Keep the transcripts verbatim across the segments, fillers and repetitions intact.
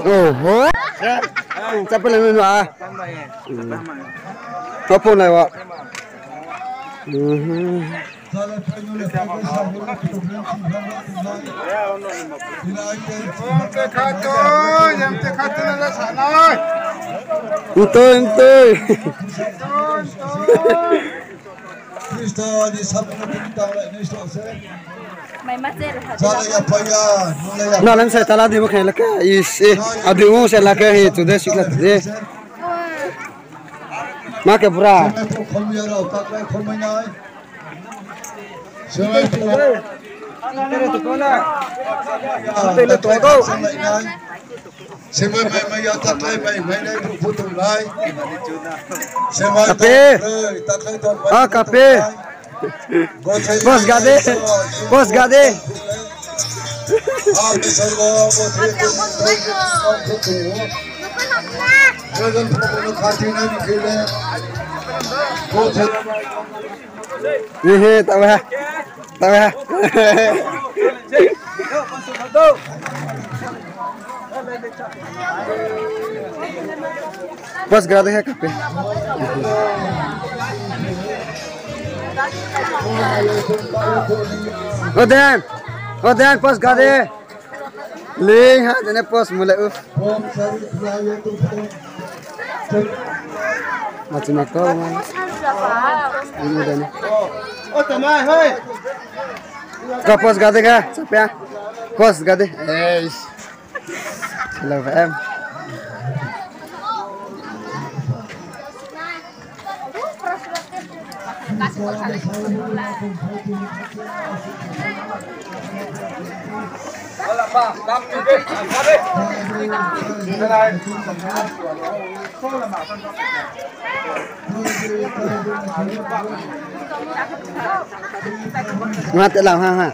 Oho. Chapel ni no a. Opo nai wa. Ntoi, ntoi. Khristo ni samung no tini tang lai nai stok se. Mai ma che le ha. Chala ya phai ya, nung lai ya. Nalai sai tala di bo khe la khe, is, eh, adi u se la khe, he, today, sikla today. Ma khe bura. Khom ya rao, tak lai khom mai nai. Semai tu. Semai mai mai ya tak lai mai mai nai bu bu tu lai. Semai Kape. Tak lai tak lai tu. Ah, kape. Boss gade. Boss gade. Ah, besar bo, bo, bo, bo, bo. Dragon Ball khati na ni khele. Bo, bo. Ni he, tawa. Tawa. Boss gade he kape. Oden. Oden, boss gade. Ling ha, dene post mulai u. Macam apa, man? Ini dah ni. Kau post gade kah? Siapa ya? Post gade. Eish. Hello, em. Nga te lam ha ha.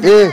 Eh.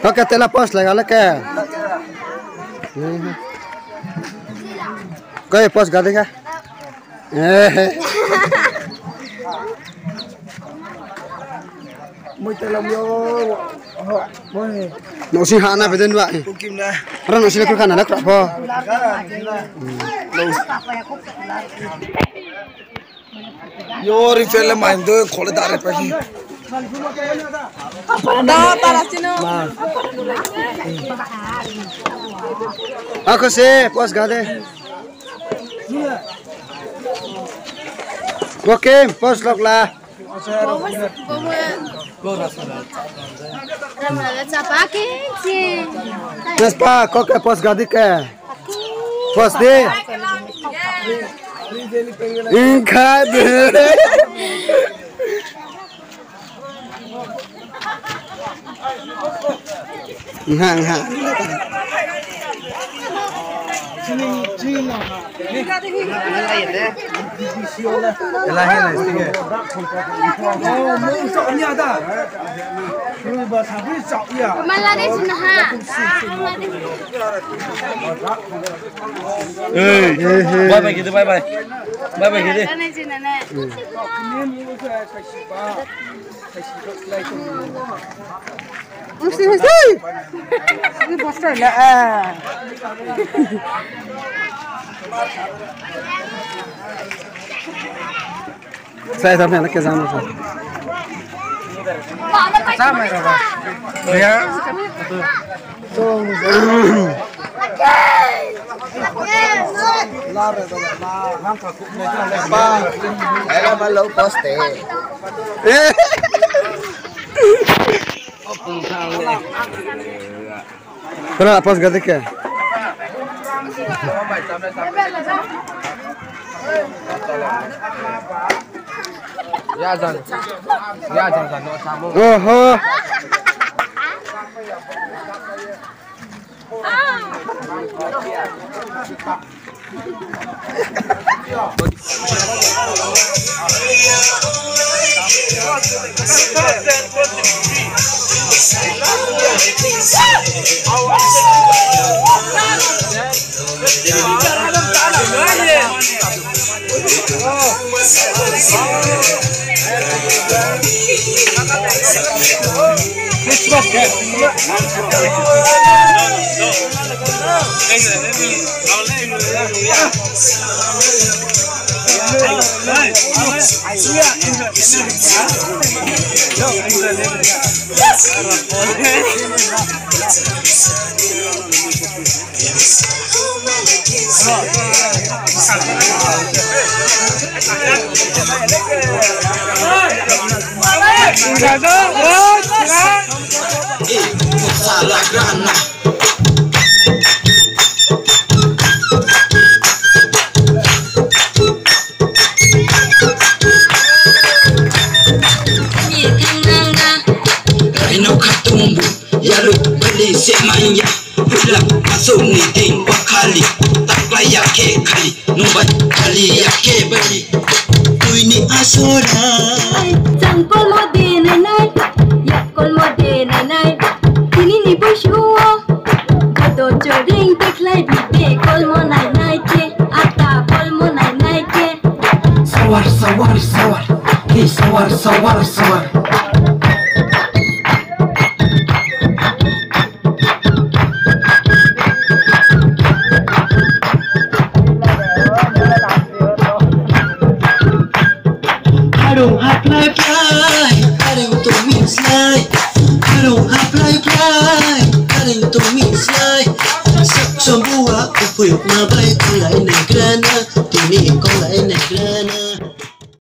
Oke, tela post lai gale ke. Koi post gade ka? Eh. Moi telam yo. Oho, moi. Nosi hana beden ba. Kukim na. Aro nosi le kukana le kra pho. Yo, refill le main do, khole da re pa ki. Da, tara sino. Ako se, post gade. Bokim, post lok la. Naspa, kok ke post gadi ke? Post di. Ingka de. Nga, nga. Ei, bye bye khe di, bye bye. Bye bye khe di. Usti, usti. Ini bos tu lah. Saya tak nak ke sana. Sama ya, Pak. Ya. Era malo poste. Kora, pos gade ke. Oho. Rai no khatung bu, yarui bali se manya. Pula asuk ni ding wa khali, taklai ya khe khali, nung bai khali ya khe bali. Tui ni asora. Chang kolmo de nai nai, yak kolmo de nai nai. Tini ni boisu wo, joto choring de khlai bi de kolmo nai nai khe, ata kolmo nai nai khe. Sawar, sawar, sawar, ki sawar, sawar, sawar. Harung haplai plai, harung tongmi slái. Harung haplai plai, harung tongmi slái. Sak sombuwa, upui ma bai khalai nai grana, tini khalai.